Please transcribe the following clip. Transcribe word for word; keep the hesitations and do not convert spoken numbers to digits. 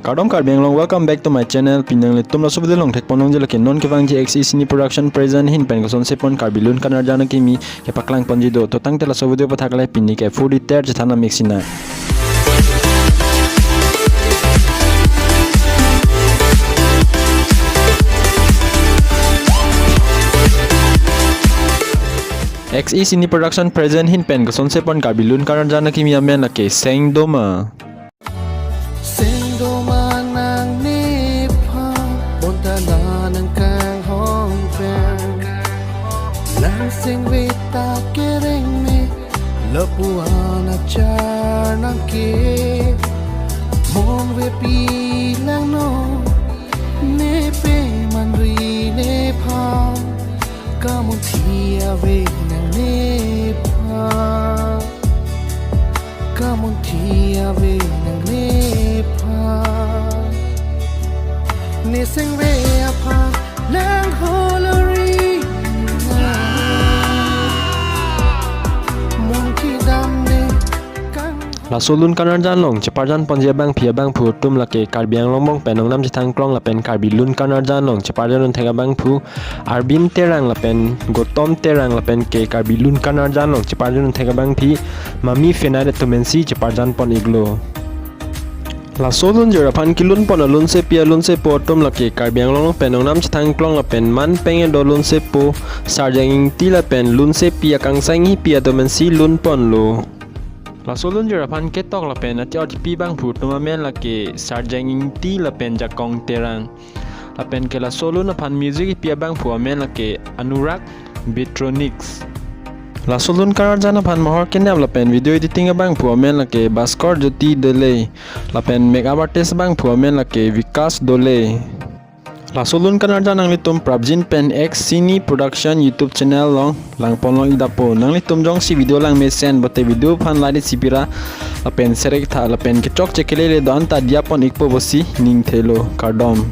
Kardom Karbi Anglong, welcome back to my channel. Pini nanglitum laso video along thekpon longji lake non kevangji X E Cine Production present ahin pen kosonse pon Karbi Lun Kanarjan Akimi kepaklang ponji do. To tangte laso video apathak le pini ke full detail chethan nang mik sinang. X E Cine Production present ahin pen kosonse pon Karbi Lun Kanarjan Akimi amen lake Seng Doma. Seng Doma nangnephan, bonta la nangkanghon pen. Nang sengve ta kereng me, lapu-an achar nangke. Monve pi langno, ne pemanri nephan. Kamunthi ave nangnephan. Kamunthi ave nangnephan. Ne sengve aphan nang holori. Munthi damde kang. Laso Lun Kanarjan along cheparjan ponji abangpi abangphu atum lake Karbi Anglong bong pen ongnam chethang klong lapen Karbi Lun Kanarjan along cheparjan un thek abangphu Arbin Terang lapen Gotom Terang lapen ke Karbi Lun Kanarjan along cheparjan un thek abangpi Mami Fenat atum pensi cheparjan pon iklo. Laso lunjir aphan kelun pon alunsepi alunsepo atum lake Karbi Anglong pen ongnam chethang klong lapen man peng edo lunsepo Sarjang Ingti lapen lunsepi akangsai Inghipi atum pensi lun ponlo. Laso lunjir aphan ketok lapen ati-ot pi abangphu atum amen lake Sarjang Ingti lapen Jakong Terang. Lapen ke laso lun aphan music pi abangphu amen lake Anurag Betronics. Laso Lun Kanarjan aphan mohor kenep lapen video editing abangphu amen lake Bhaskar Jyoti Dele. Lapen makeup artist abangphu amen lake Vikas Dole. Laso Lun Kanarjan nanglitum prapjin pen X Cine Production YouTube channel along lang pon long ikdappo. Nanglitum jongsi video lang mesen pote video aphan like si pira lapen share tha lapen kechokche kelele do-an ta diya pon ikpo pusi ning thelo. Kardom.